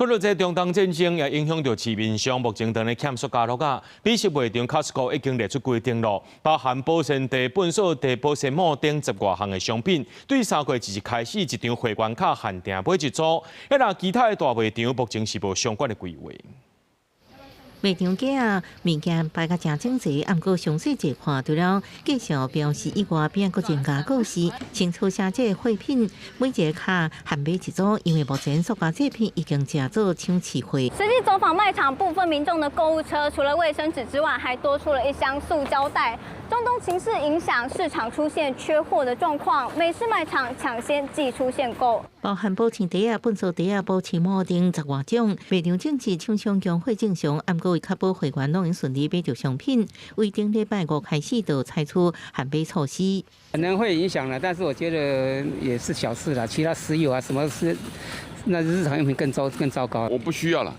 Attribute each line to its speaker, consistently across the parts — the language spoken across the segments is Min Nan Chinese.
Speaker 1: 講到這中東戰爭也影響著市面上目前當咧欠塑膠袋仔，美食賣場 Costco 已經列出規定囉，包含保鮮袋、糞掃袋、保鮮膜等十外項的商品，對3月1日開始，一張會員卡限定買一組。啊，其他的大賣場目前是無相關的規劃。
Speaker 2: 賣場架仔物件擺甲誠整齊，毋過詳細一看，除了介紹標示以外，邊閣增加告示，清楚寫這貨品每一個卡限買一組，因為目前塑膠製品已經成做搶市貨。
Speaker 3: 實際走訪賣場，部分民眾的購物車除了衛生紙之外，還多出了一箱塑膠袋。中東情勢影響市場出現缺貨的狀況，美式賣場搶先祭出限購。
Speaker 2: 包含保鮮袋仔、糞掃袋仔、保鮮膜等十外種。賣場證實廠商供貨正常，毋過為確保會員攏會順利買著商品，為頂禮拜五開始就採取限買措施。
Speaker 4: 可能會影響啦，但是我覺得也是小事啦。其他石油啊，什麼是那日常用品更糟更糟糕。
Speaker 5: 我不需要了，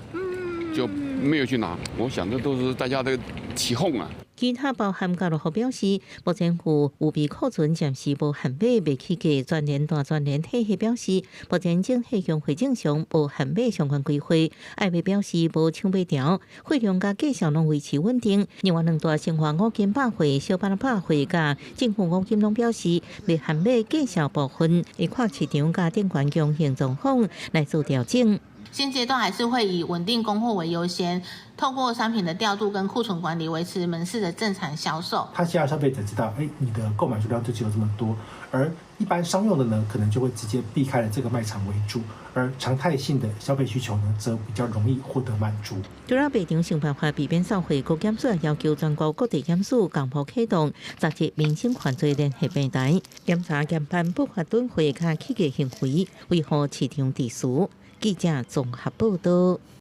Speaker 5: 就沒有去拿。我想這都是大家的起哄啊。
Speaker 2: 其他包含家樂福表示，目前有預備庫存暫時無限買，袂起價。全聯大全聯體系表示，目前整體供貨正常，無限買相關規劃。艾美表示無搶買潮，貨量佮價數攏維持穩定。另外兩大生活五金百貨、小巴百貨佮政府五金攏表示，袂限買價數部分，會看市場佮店員供應狀況來做調整。
Speaker 6: 現階段還是會以穩定供貨為優先，透過商品的調度跟庫存管理，維持門市的正常銷售。
Speaker 7: 他需要消費者知道，哎，你的購買數量就只有這麼多，而一般商用的呢，可能就會直接避開了這個賣場為主，而常態性的消費需求呢，則比較容易獲得滿足。
Speaker 2: 除了賣場想辦法避免掃貨，國檢署要求全國各地檢署共同啟動十日民生犯罪聯合平台，檢查研判不法囤貨佮起價行為，維護市場秩序。記者綜合報道。